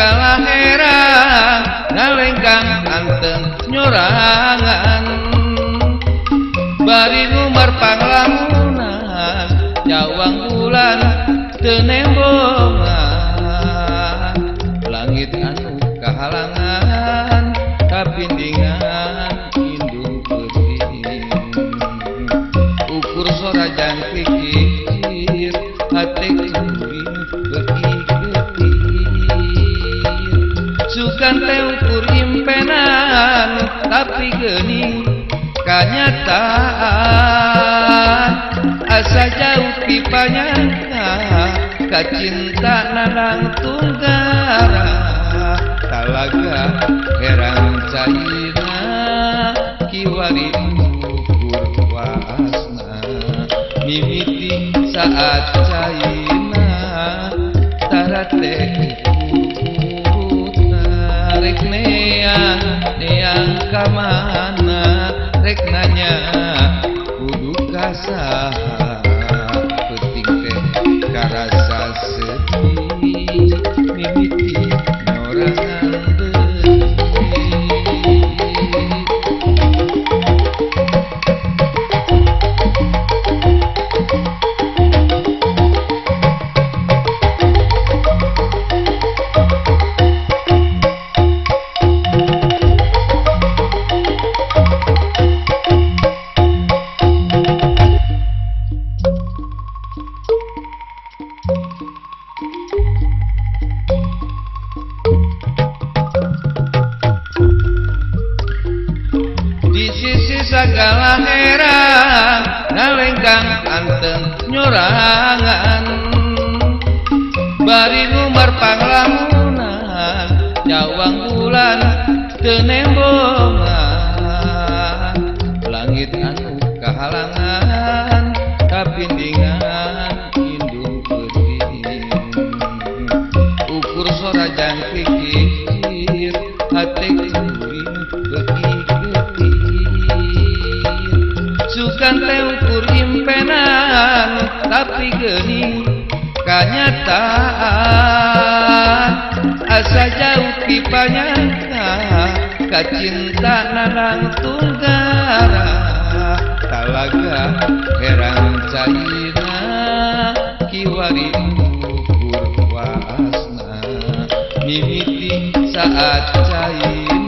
sagala herang ngalengkang anteng nyorangan bari ngumbar panglamunan nyawang bulan teu nembongan langit anu kahalangan kapindingan indung peuting ukur sorajan pikir hate kuring beuki getir sugan teh ukur impenan tapi geuning kanyataan asa jauh ti panyangka kacinta nanang tunggara talaga herang cairna kiwari ukur waasna mimiti saat cairna tarate urutna rek neang neang ka mana rek nanya kudu ka saha peuting teh karasa sepi mimiti nyorangan beuki. Di sisi sagala herang ngalengkang anteng nyorangan bari ngumbar panglamunan nyawang bulan teu nembongan langit anu kahalangan kapindingan indung peuting ukur sorajan pikir hate kuring beuki getir sugan teh ukur impenan tapi geuning kanyataan asa jauh ti panyangka kacinta nanang tunggara talaga herang cairna kiwari ukur waasna mimiti saat cairna.